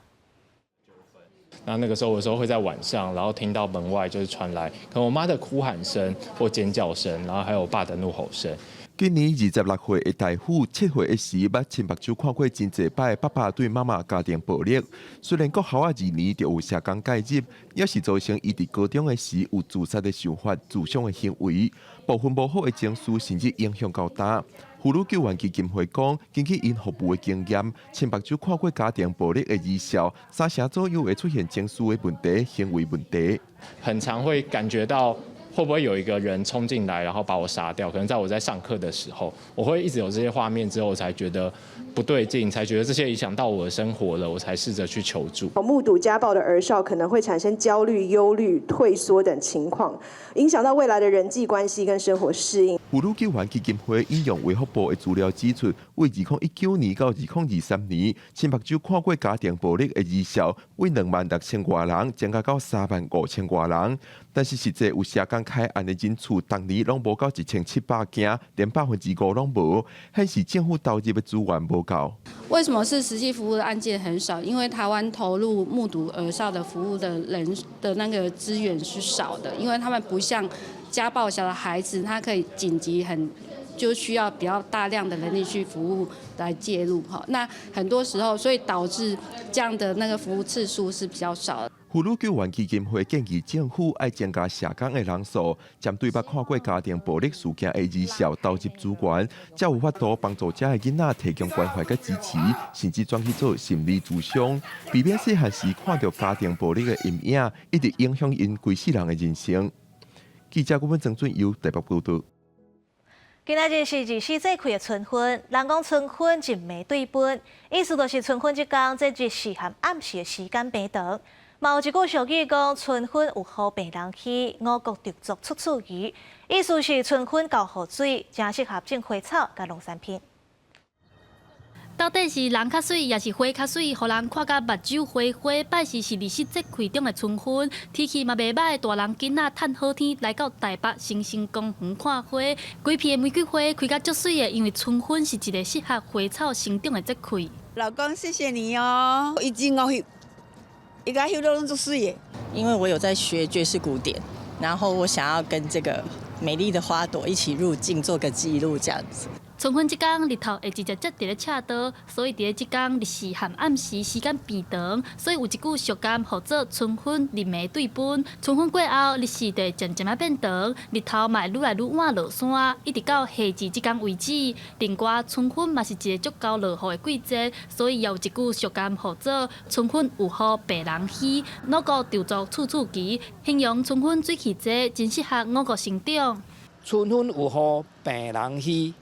那那個時候，有時候會在晚上，然後聽到門外就是傳來可能我媽的哭喊聲或尖叫聲，然後還有我爸的怒吼聲。今年26歲的大夫7歲的時，捌親目睭看過真濟擺爸爸對媽媽家庭暴力。雖然國校仔2年就有社工介入，也是造成伊佇高中的時有自殺的想法、自傷的行為，部分無好的情緒甚至影響到今。婦女救援基金會講，根據𪜶服務的經驗，親目睭看過家庭暴力的兒少，三成左右會出現情緒的問題、行為問題。很常會感覺到會不會有一個人衝進來，然後把我殺掉？可能在我在上課的時候，我會一直有這些畫面，之後我才覺得不對勁，才覺得這些影響到我的生活了，我才試着去求助。目睹家暴的兒少可能會產生焦慮、憂慮、退縮等情況，影響到未來的人際關係跟生活適應。婦女救援基金會引用衛福部的資料指出，為2019年到2023年，親目睭看過家庭暴力的兒少，為26,000外人增加到35,000外人。但是實際有社工開案的人數，逐年攏無夠1700件，連5%攏無，顯示政府投入的資源無夠。為什麼是實際服務的案件很少？因為台灣投入目睹兒少的服務的人的那個資源是少的，因為他們不像家暴下的孩子，他可以緊急很就需要比較大量的人力去服務來介入哈。那很多時候，所以導致這樣的那個服務次數是比較少的。婦女救援基金會建議政府愛增加社工的人數，針對捌看過家庭暴力事件的兒少投入資源，才有法度幫助遮的囡仔提供關懷佮支持，甚至轉去做心理諮商，避免細漢時看著家庭暴力的陰影，一直影響𪜶規世人的人生。記者顧問曾俊佑台北報道。今仔日是二十四節氣的春分，人講春分一暝對分，意思就是春分這工，這日時和暗時的時間變長。嘛有一句俗語講，春分有雨病人稀，五穀著作出處魚，意思是春分厚雨水，誠適合種花草佮農產品。到底是人較媠，抑是花較媠，予人看甲目睭花花。拜四是二十四節氣中的春分，天氣嘛袂䆀，大人囡仔趁好天來到台北新生公園看花。規片的玫瑰花開甲足媠的，因為春分是一個適合花草生長的節氣。老公，謝謝你哦，伊真𠢕翕，伊共翕攏攏足媠的。因為我有在學爵士鼓點，然後我想要跟這個美麗的花朵一起入鏡，做個記錄，這樣子。春分這工日頭會直接接佇咧赤道，所以佇咧這工日時和暗時時間變長，所以有一句俗諳號做春分日暝對分。春分過後，日時就會漸漸仔變長，日頭嘛會愈來愈晚落山，一直到夏至這工為止。另外，春分嘛是一個足𠢕落雨的季節，所以也有一句俗諳號做春分有雨病人稀，五穀稻作處處齊，形容春分水汽濟，真適合五穀生長。春分有雨病人稀。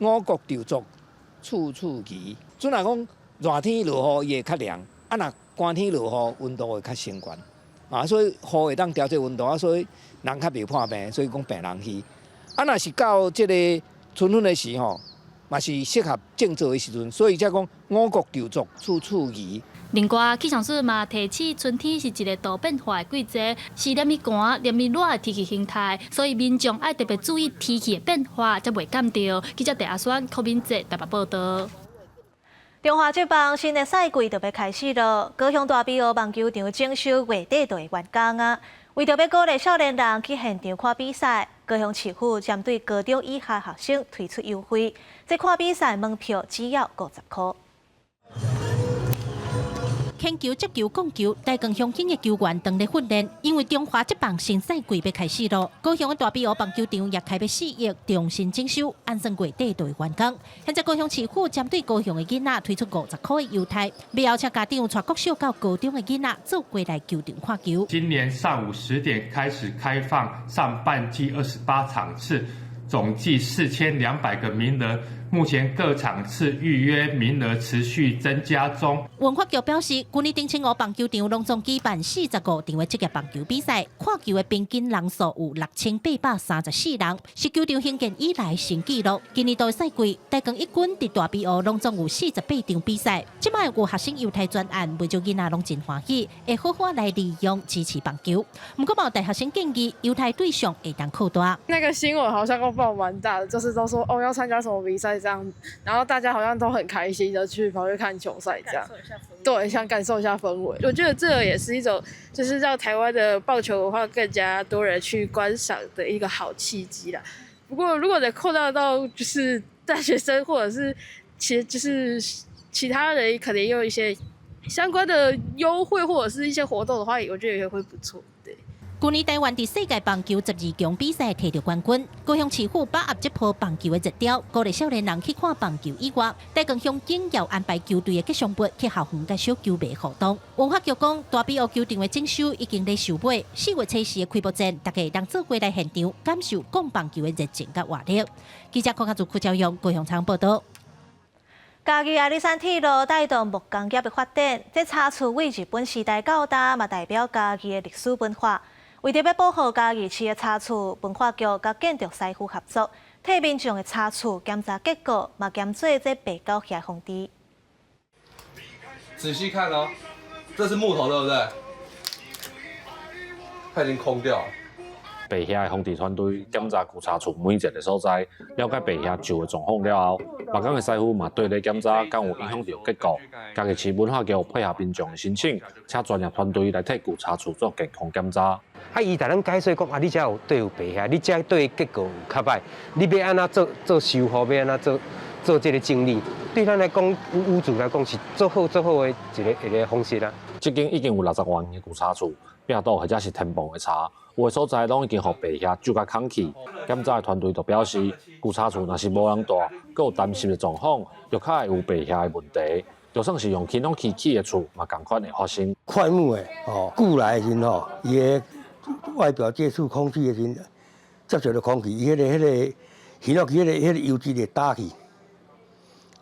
五穀稻作處處齊。準來講，熱天落雨伊會較涼，啊若寒天落雨溫度會較升懸，啊所以雨會當調節溫度啊，所以人較袂破病，所以講病人稀。啊若是到這个春分的時吼，嘛是適合種作的時陣，所以才講五穀稻作處處齊。另外，氣象署嘛提醒，春天是一個多變化的季節，是連日寒、連日熱的天氣形態，所以民眾愛特別注意天氣的變化，才袂感著。記者鄭阿宣、柯敏哲台北報道。中華職棒新的賽季就欲開始囉，高雄大埤湖棒球場整修月底就會完工啊。為著欲鼓勵少年人去現場看比賽，高雄市府針對高中以下學生推出優惠，這看比賽門票只要50箍。鉛球、接球、摃球，台鋼鄉警的球員當咧訓練，因為中華職棒新賽季欲開始囉。高雄的大埤湖棒球場也開欲四億重新整修，按算月底就會完工。現在高雄市府針對高雄的囡仔推出50箍的優待，欲邀請家長帶國小到高中的囡仔做伙來球場看球。今年上午10點開始開放上半季28場次，總計4200個名額。目前各場次預約名額持續增加中。文化局表示，去年澄清湖棒球場攏總舉辦45場的職業棒球比賽，看球的平均人數有6834人，是球場興建以來新紀錄。今年度賽季，台鋼一軍佇大埤湖攏總有48場比賽，這擺有學生優待專案，袂少囡仔攏真歡喜，會好好來利用支持棒球。毋過，有大學生建議優待對象會當擴大。那個新聞好像都報蠻大的，就是都說哦要參加什麼比賽這樣，然後大家好像都很開心的去跑去看球賽這樣，對，想感受一下氛圍。我覺得這也是一種，就是讓台灣的棒球文化更加多人去觀賞的一個好契機啦。不過如果能擴大到就是大學生或者是其就是其他人，可能也有一些相關的優惠或者是一些活動的話，我覺得也會不錯。對。去年台灣佇世界棒球12強比賽提著冠軍，高雄市府把握這波棒球的熱潮，鼓勵少年人去看棒球以外，台鋼鄉警也安排球隊的吉祥物去校園佮小球迷互動。文化局講，大埤湖球場的整修已經咧收尾，4月初四的開幕戰，大家會當做伙來現場感受講棒球的熱情佮活力。記者柯家祖、柯昭勇高雄場報道。嘉義阿里山鐵路帶動木工業的發展，這茶厝對日本時代到今，嘛代表嘉義的歷史文化。為著欲保護嘉義市的茶厝，文化局佮建築師傅合作，替民眾的茶厝檢查結構，嘛兼做這白狗蟻防治。仔細看哦，這是木頭，對不對？它已經空掉了。白蟻的防治團隊檢查舊茶厝每一个所在，了解白蟻蛀的狀況了後，木工的師傅嘛綴咧檢查，敢有影響著結構。嘉義市文化局配合民眾的申請，請專業團隊來替舊茶厝做健康檢查。啊，伊共咱解說講啊，你遮有對有白蟻，你遮對結構有較䆀，你欲按怎做做修復，欲按怎做做這个整理，對咱來講，屋主來講是足好足好的一个一个方式啦。這間已經有60外年的舊茶厝，壁倒或者是天棚的柴，有的所在攏已經予白蟻蛀甲空去。檢查的團隊就表示，舊茶厝若是無人蹛，閣有擔心的狀況，就較會有白蟻的問題。就算是用輕鋼起的厝，嘛仝款會發生。檜木的吼，舊來的時陣吼，伊的外表接觸空氣的時陣，接觸著空氣，伊彼个彼個彼个油脂會焦去，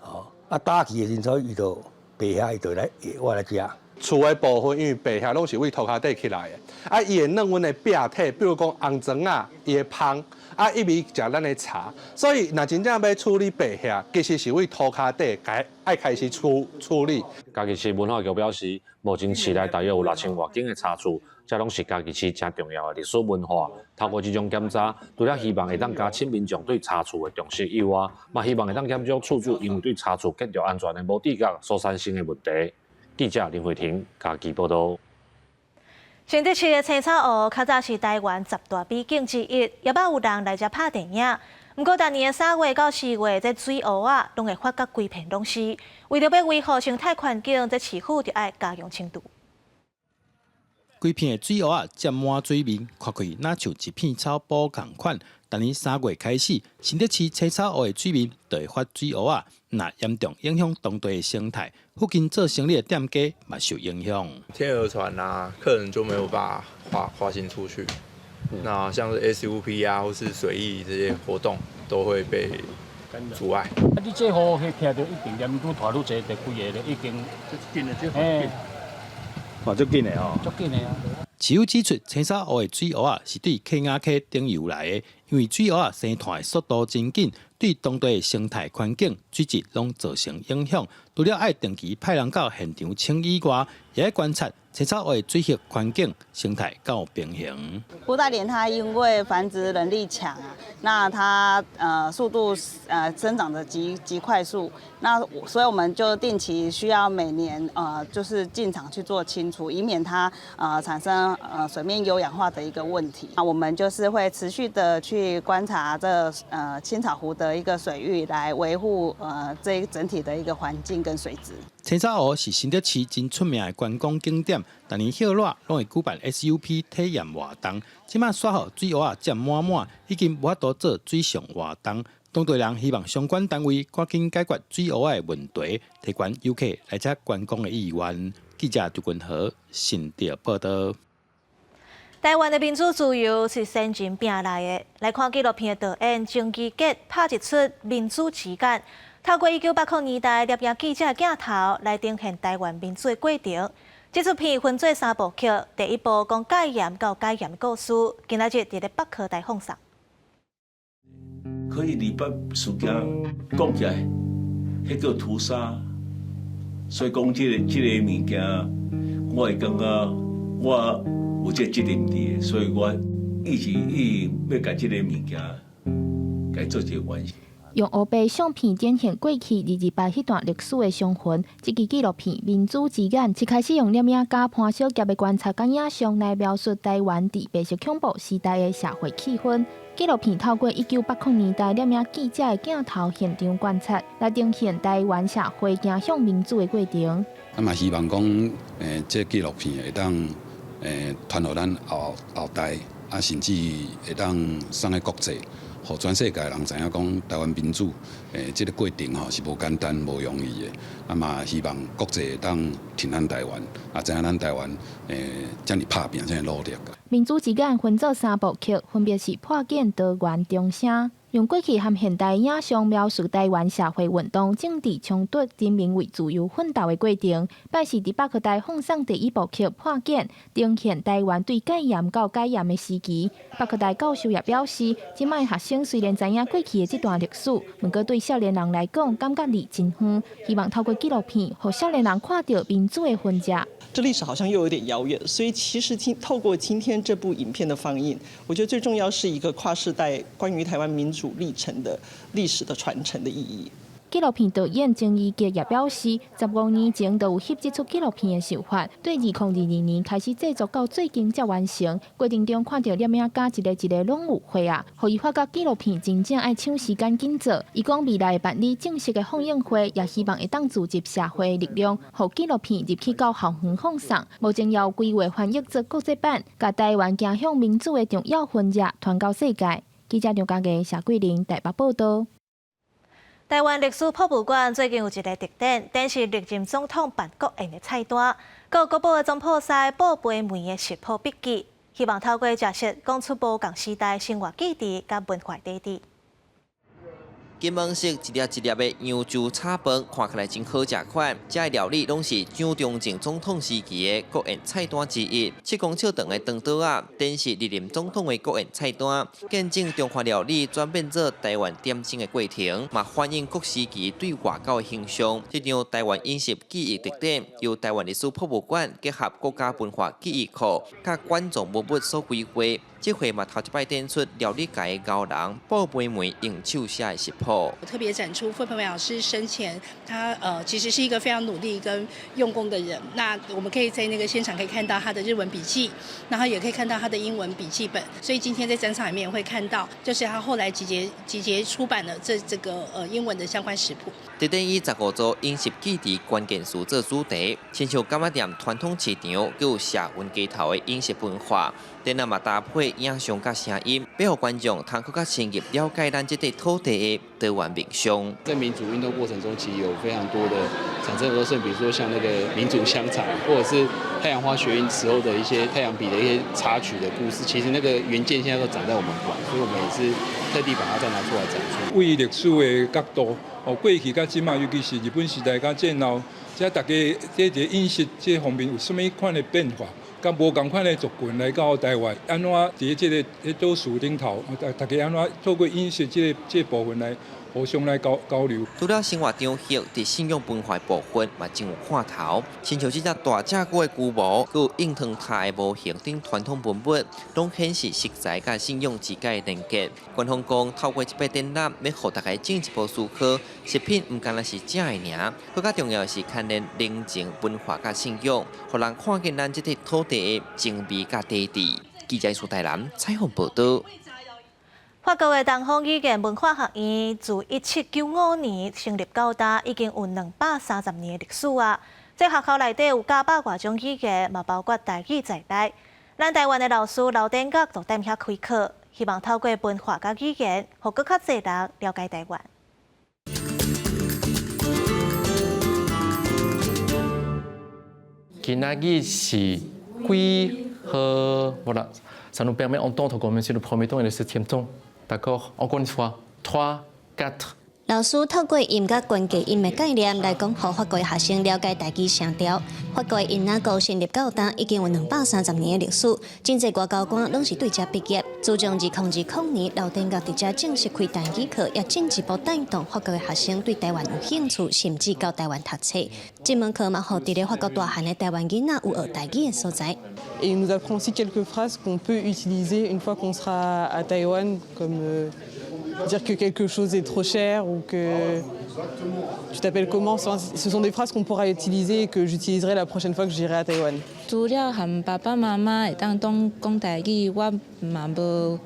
吼，啊焦去的時陣，所以伊就白蟻伊就來會倚來遮。厝的部分，因為白蟻攏是對塗跤底起來的，啊，伊會弄阮的壁體，比如講紅磚仔，伊會芳，啊，一味食咱的柴，所以若真正欲處理白蟻，其實是對塗跤底該愛開始處處理。嘉義市文化局表示，目前市內大約有6000外間的茶厝，這攏是嘉義市誠重要的歷史文化。透過這種檢查，除了希望會當加深民眾對茶厝的重視以外，嘛希望會當減少厝主因為對茶厝建築安全的無知覺所產生的問題。記者林慧婷嘉義報導。新竹市的青草湖較早是台灣十大美景之一，也捌有人來遮拍電影。毋過，逐年的3月到4月，這水烏仔攏會發甲規片攏是。為著欲維護生態環境，這市府就愛加強清除。規片的水烏仔佔滿水面，看起若像一片草埔仝款。逐年三月開始，新竹市青草湖的水面就會發水烏仔，若嚴重影響當地的生態，附近做生意的店家嘛受影響。天鵝船啊，客人就沒有辦法划划行出去。那像是 SUP 啊，或是水翼這些活動，都會被阻礙。啊，你這雨彼聽著一定連愈拖愈濟，就規个咧已經。緊的，這緊。哦，足緊的哦。足緊的啊。市府指出，青草湖的水烏仔是對客雅溪頂游來的，因為水烏仔生湠的速度真緊，對當地的生態環境、水質攏造成影響。除了愛定期派人到現場清以外，也愛觀察青草湖的水域環境、生態敢有平衡。布袋蓮它因為繁殖能力強啊，那它速度生長得極極快速，那所以我們就定期需要每年就是進場去做清除，以免它產生水面優氧化的一個問題。那我們就是會持續的去觀察這青草湖的一個水域，來維護這一整體的一個環境跟水質。青草湖是新竹市真出名的觀光景點，逐年歇熱攏會舉辦 SUP 體驗活動。這擺煞予水烏仔佔滿滿，已經無法度做水上活動。當地人希望相關單位趕緊解決水烏仔的問題，提懸遊客來遮觀光的意願。記者朱君和新竹報導。台灣的民主自由是先人拚來的。來看紀錄片的導演曾基傑拍一齣《民主之眼》，透過1980年代攝影記者的鏡頭來呈現台灣民主的過程。這齣片分做三部曲，第一部講戒嚴到解嚴的故事，今仔日佇咧北科大放送。可以二八事件講起來，彼叫屠殺，所以講這個物件，我會感覺我有這個責任佇，所以我一直意欲共這個物件，共做一個完成。用黑白相片展現過去二二八彼段歷史的傷痕。這支紀錄片《民主之眼》一開始用攝影家潘小傑的觀察佮影像來描述台灣佇白色恐怖時代的社會氣氛。紀錄片透過1980年代攝影記者的鏡頭現場觀察，來呈現台灣社會走向民主的過程。啊嘛希望講，這紀錄片會當，傳予咱後後代，啊甚至會當送去國際。予全世界人知影講台灣民主，這個過程吼是無簡單、無容易的。啊嘛，希望國際會當挺咱台灣，啊知影咱台灣，遮爾拍拚，遮爾努力。民主之眼分做三部曲，分別是破茧、多元、重生。用過去和現代影像描述台灣社會運動、政治衝突、人民為自由奮鬥的過程。拜四佇北科大放送第一部曲《破茧》，呈現台灣對戒嚴到解嚴的時期。北科大教授也表示，這擺學生雖然知影過去的這段歷史，毋過對少年人來講，感覺離真遠。希望透過紀錄片，予少年人看著民主的痕跡。這歷史好像又有點遙遠，所以其實透過今天這部影片的放映，我覺得最重要是一個跨世代關於台灣民主歷程的歷史的傳承的意義。紀錄片導演曾怡傑也表示，15年前就有翕這齣紀錄片的想法，對2022年開始製作到最近才完成。過程中看著攝影家一個一個攏有血啊，予伊發覺紀錄片真正愛搶時間緊做。伊講未來辦理正式的放映會，也希望會當聚集社會力量，予紀錄片入去到校園放送。目前也有規劃翻譯做國際版，共台灣走向民主的重要痕跡傳到世界。記者張家傑、謝桂玲台北報導。台灣歷史博物館最近有一个特展，展示歷任總統辦國宴的菜單，閣有國寶的總鋪師報杯梅的食譜筆記，希望透過食食講出無仝時代生活記憶佮文化底底。金黃色一粒一粒的揚州炒飯，看起來真好食款。這个料理攏是蔣中正總統時期的國宴菜單之一。7公尺長的長桌仔，展示歷任總統的國宴菜單，見證中華料理轉變做台灣點心的過程，嘛反映各時期對外交的形象。這場台灣飲食記憶特展，由台灣歷史博物館結合國家文化記憶庫，佮館藏文物所規劃。這回嘛頭一擺展出料理界的高人傅培梅用手寫的食譜。特別展出傅培梅老師生前，他其實是一個非常努力跟用功的人。那我們可以在那個現場可以看到他的日文筆記，然後也可以看到他的英文筆記本。所以今天在展場裡面會看到，就是他後來集結出版了這個英文的相關食譜。特展以15組飲食記憶關鍵詞做主題，親像柑仔店傳統市場，閣有社運街頭的飲食文化，展覽嘛搭配影像佮聲音，欲予觀眾通閣較深入了解咱這塊土地的多元面向。在民主運動過程中，其實有非常多的產生很多事，比如說像那個民主香腸，或者是太陽花學運時候的一些太陽筆的一些插曲的故事，其實那個原件現在都展在我們館，所以我們也是特地把它再拿出來展出。為歷史的角度，哦，過去佮這馬，尤其是日本時代佮戰後，這大家這個飲食這方面有啥物款的變化？佮無仝款的族群來到台灣，按怎佇這个島嶼頂頭，大家按怎透過飲食這個部分來互相來交流。除了生活場域，佇信仰文化部分嘛真有看頭。親像這隻大隻龜的龜模，閣有硬糖塔的模型等傳統文物，攏顯示食材佮信仰之間的連結。官方講，透過這擺展覽，欲予大家進一步思考，食品毋干焦是食的爾，閣較重要的是牽連人情文化佮信仰，予人看見咱這塊土地的精美佮底蘊。記者蘇台南採訪報導。法國的東方語言文化學院自1795年成立到今，已經有230年的歷史啊！這學校內底有教百外種語言，嘛包括台語在內。咱台灣的老師劉典覺就踮遐開課，希望透過文化佮語言，予閣較濟人了解台灣。今仔日是幾號？Voilà, ça nous permet d'entendre comme c'est le premier ton et le septième ton. D'accord? Encore une fois, trois, quatre. 老師透過音佮關鍵音的概念來講，予法國學生了解台語聲調。法國𪜶仔國成立到今已經有230年的歷史，真濟外交官攏是對遮畢業。自從2020年，劉典覺佇遮正式開台語課，也進一步帶動法國的學生對台灣有興趣，甚至到台灣讀冊。這門課嘛，予佇咧法國大漢的台灣囡仔有學台語的所在。 Et il nous apprend aussi quelques phrases qu'on peut utiliser une fois qu'on sera à Taïwan, comme dire que quelque chose est trop cher ou que tu t'appelles comment. Ce sont des phrases qu'on pourra utiliser et que j'utiliserai la prochaine fois que j'irai à Taïwan. 除了和爸爸媽媽會當講台語，我嘛無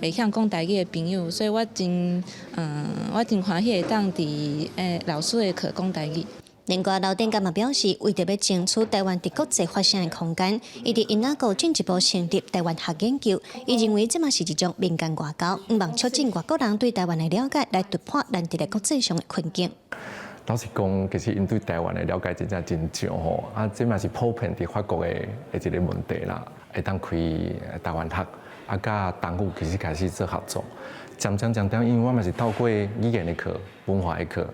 會曉講台語的朋友，所以我真歡喜會當佇老師的課講台語。另外，劉典覺嘛表示，為著欲爭取台灣佇國際發聲的空間，伊佇𪜶仔國進一步成立台灣學研究。伊認為這嘛是一種民間外交，向望促進外國人對台灣的了解，來突破咱佇咧國際上的困境。老實講，其實𪜶對台灣的了解真正真少吼，啊，這嘛是普遍佇法國的一個問題啦。會當開台灣學，啊，佮東語其實開始做合作。漸漸漸漸，因為我嘛是透過語言的課、文化的課，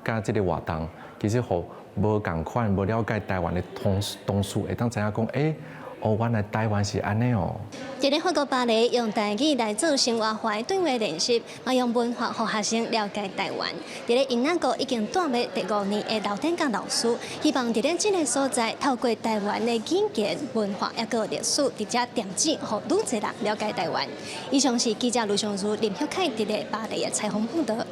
佮這個活動，其實予無仝款、無了解台灣的同事會當知影講，欸，哦，原來台灣是按呢哦。佇咧法國巴黎，用台語來做生活化的對話練習，嘛用文化予學生了解台灣。佇咧𪜶仔國已經蹛欲第五年的劉典覺老師，希望佇咧這个所在，透過台灣的語言、文化抑閣歷史，佇遮點子，予愈濟人了解台灣。以上是記者盧尚如、林旭凱佇咧巴黎的採訪報導。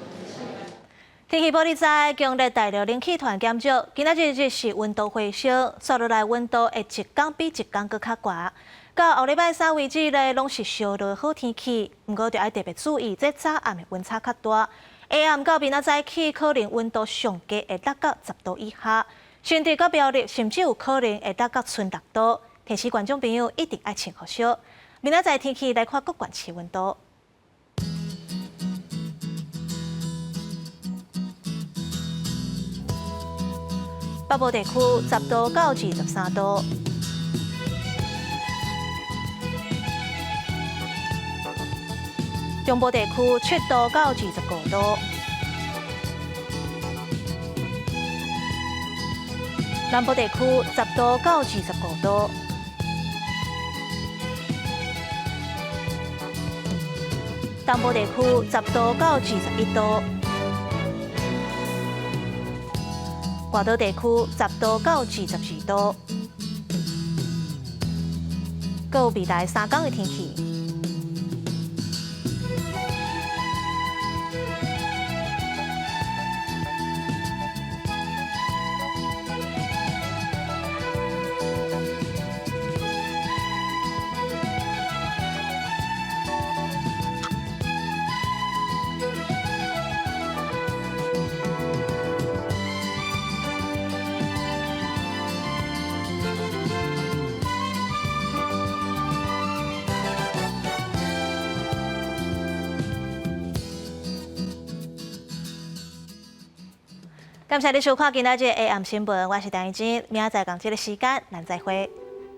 天氣報你知，強烈大陸冷氣團減少，今仔日日是溫度回升，紲落來溫度會一工比一工閣較懸。到後禮拜三為止咧，攏是燒熱好天氣，毋過著愛特別注意，這早暗的溫差較大。下暗到明仔早起，可能溫度上低會落到10度以下，新竹佮苗栗甚至有可能會落到賰6度。提醒觀眾朋友一定愛穿予俗。明仔載天氣來看各縣市溫度。北部地區10度到23度。中部地區7度到25度，南部地區10度到25度，東部地區10度到21度，外島地區10度到22度。閣有未來3工的天氣。感謝你收看今仔日的 AM 新聞，我是陳怡靜，明仔載仝這个時間，咱再會。